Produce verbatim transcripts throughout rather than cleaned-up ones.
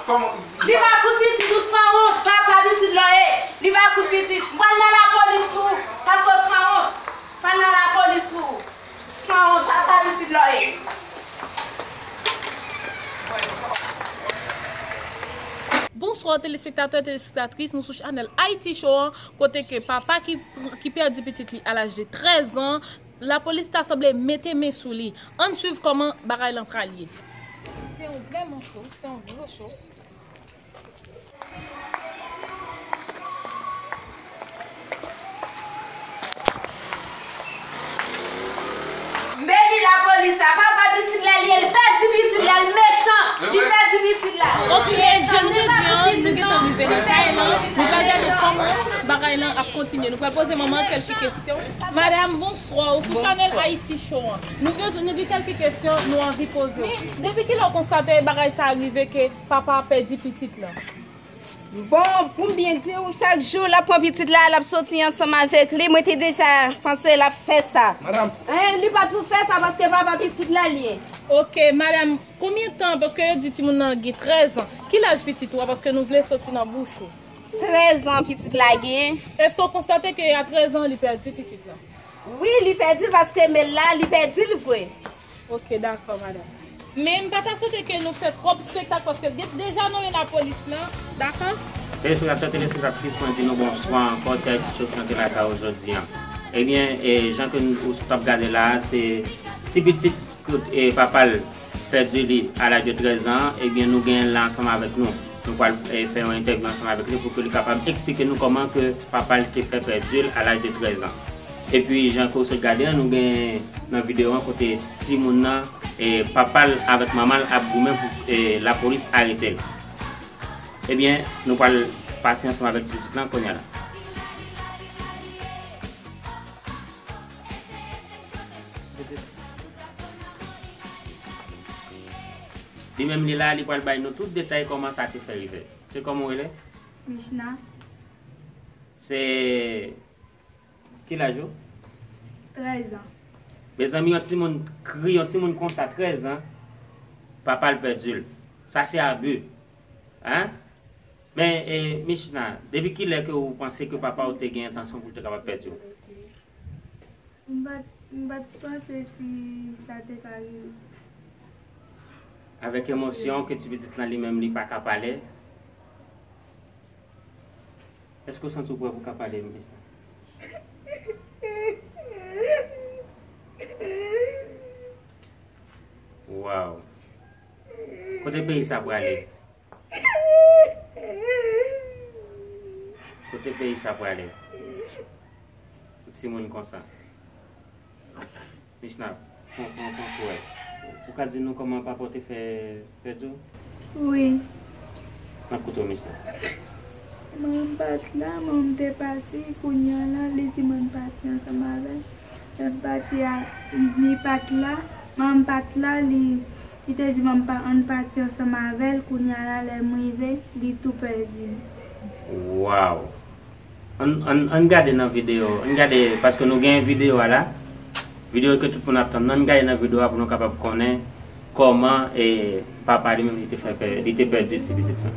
Li pa kout pitit ou sanwont, papa pitit la w ye. Li pa kout pitit. M pral nan lapolis pou ou, paske w sanwont. M pral nan lapolis pou ou. Sanwont, papa pitit la w ye. Bonswa, telespektatè, telespektatris, nou sou chanèl Haïti Show an, kote ke papa ki, ki pèdi pitit li a laj de trèz an, lapolis ta sanble mete men sou li. Ann swiv kòman bagay lan pral ye. Se yon vrèman cho, se yon gwo cho. Meli lapolis la, papa pitit la li ye, l pèdi pitit la, l mechan, li pèdi pitit la. Ok, jan nou te di an, nou gentan rive nan kay lan, nou pral gade kòman bagay lan ap kontinye. Nou pral poze manman kèlke kesyon. Madam, bonswa, ou sou chanèl Haïti Show an. Nou bezwen, nou gen kèlke kesyon nou anvi poze w. Depi kilè w konstate bagay sa rive ke papa pèdi pitit lan? Bon, pou m byen di w, chak jou l ap pran pitit la, l ap soti ansanm avèk li. Mwen te deja panse l ap fè sa. Madanm. Hein, li pa t pou fè sa paske papa pitit la l ye. Ok, madanm, konbyen tan, paske yo di timoun nan gen trèz an. Ki laj pitit ou a, paske nou vle soti nan bouch ou? Trèz an pitit la gen. Èske w konstate ke a trèz an li pèdi pitit la? Wi, li pèdi l paske men l la, li pèdi l vre. Ok, dakò, madanm. Men m pa ta swete ke nou fè twòp espektak paske l gen deja nonmen lapolis lan, dakò? Telespektatè, telespektatris, mwen di nou bonswa ankò, se Haïti Show ki antre lakay ou jodi an. Ebyen, e, jan ke nou, ou t ap gade la a, se ti pitit ke, e, papa l pèdi li a laj de trèz an, ebyen, nou genyen l la ansanm avèk nou. Nou pral, e, fè yon entèvyou ansanm avèk li pou ke li kapab eksplike nou kòman ke papa l te fè pèdi l a laj de trèz an. Epi, jan ke w sot gade an, nou gen nan videyo an kote timoun nan, e, papa l avèk manman l ap goumen pou, e, lapolis arete l. Ebyen, nou pral pati ansanm avèk ti pitit lan kounye a la. Li menm li la, li pral bay nou tout detay kòman sa te fè rive. Se kòman w rele? Michna. Se ki laj ou? Trèz an. Mezanmi, yon timoun kri, yon timoun konsa, trèz an, papa l pèdi l. Sa se abi. Hein? Men, e, Michna, depi kilè ke ou panse ke papa w te gen entansyon pou l te kapab pèdi w? M pa t, m pa t panse si sa te ka rive. Avèk emosyon ke ti pitit lan li menm li pa ka pale. Èske w santi w prè pou w ka pale, Michna? Waw. Kote peyi sa prale? Kote peyi sa prale? Yon timoun konsa. Michna, pran, pran, pran kouraj. Ou ka di nou kòman papa w te fè pèdi w? Wi. N ap koute w, Michna. Manman m pa t la, manman m te pati, kounye a la, li di m ann pati ansanm avè l. Lè m pati a, li pa t la, manman m pa t la, li Li te di manman pa ann pati ansanm avè l, kounye a la lè m rive, li tou pèdi m. Waw! Ann, ann, ann gade nan videyo, ann gade, paske nou gen videyo a la, videyo ke tout moun ap tann nan, ann gade nan videyo a pou nou kapab konnen kòman, e, papa li menm li te fè pè-, li te pèdi ti pitit lan.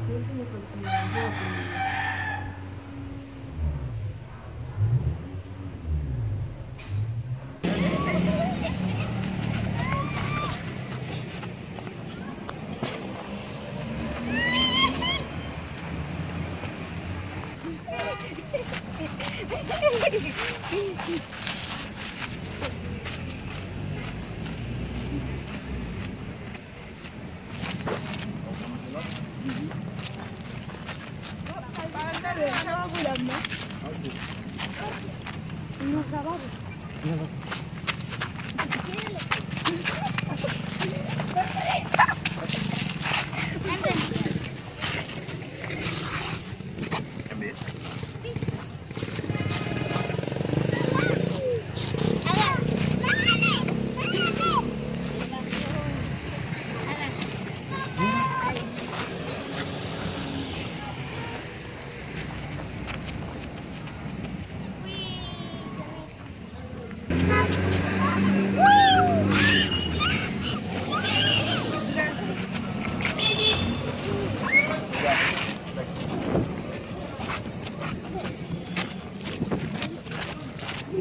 E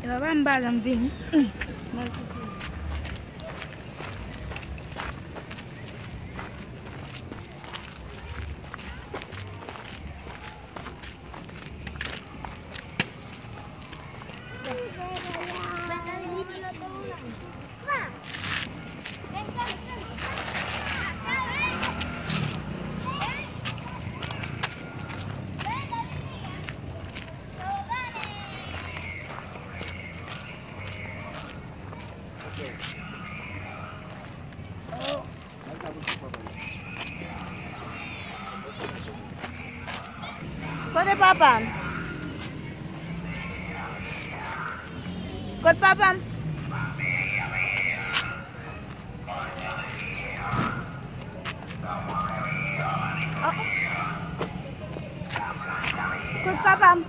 papa m pa janm vini. Kote papa m? Kot papa m? Oh. Kot papa m?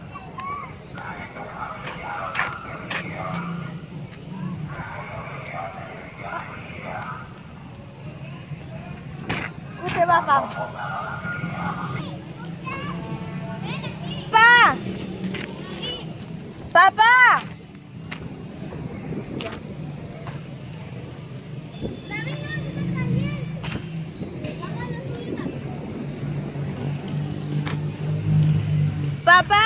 Kote papa m? Pa! Papa! Papa! Papa! Papa!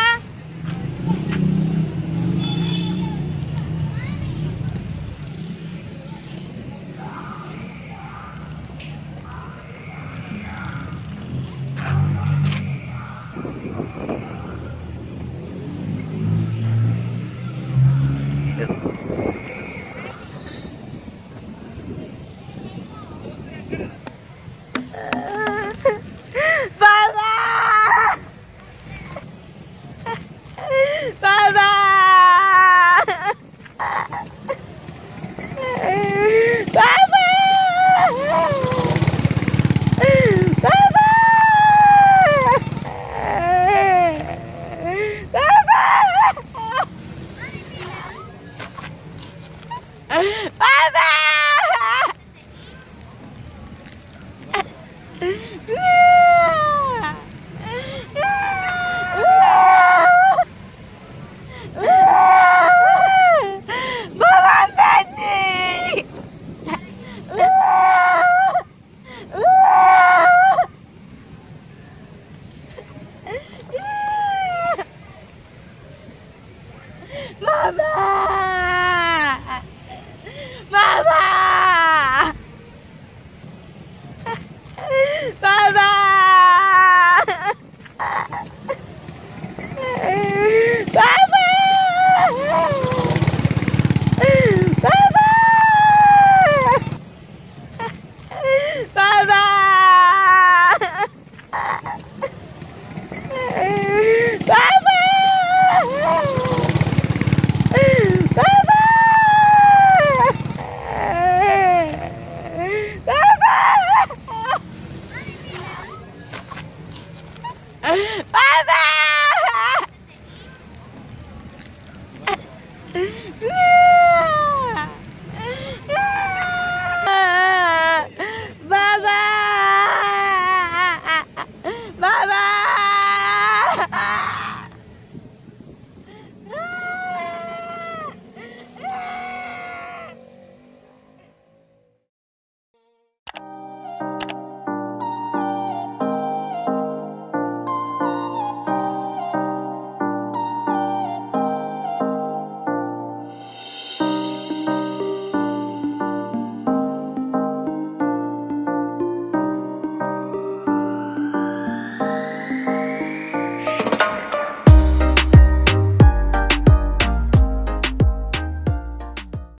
Papa! Papa! Papa! Papa! Mama pèdi! Mama! Mama! Mama! Mama! Mama! Mama! Papa! Papa! Papa! Papa!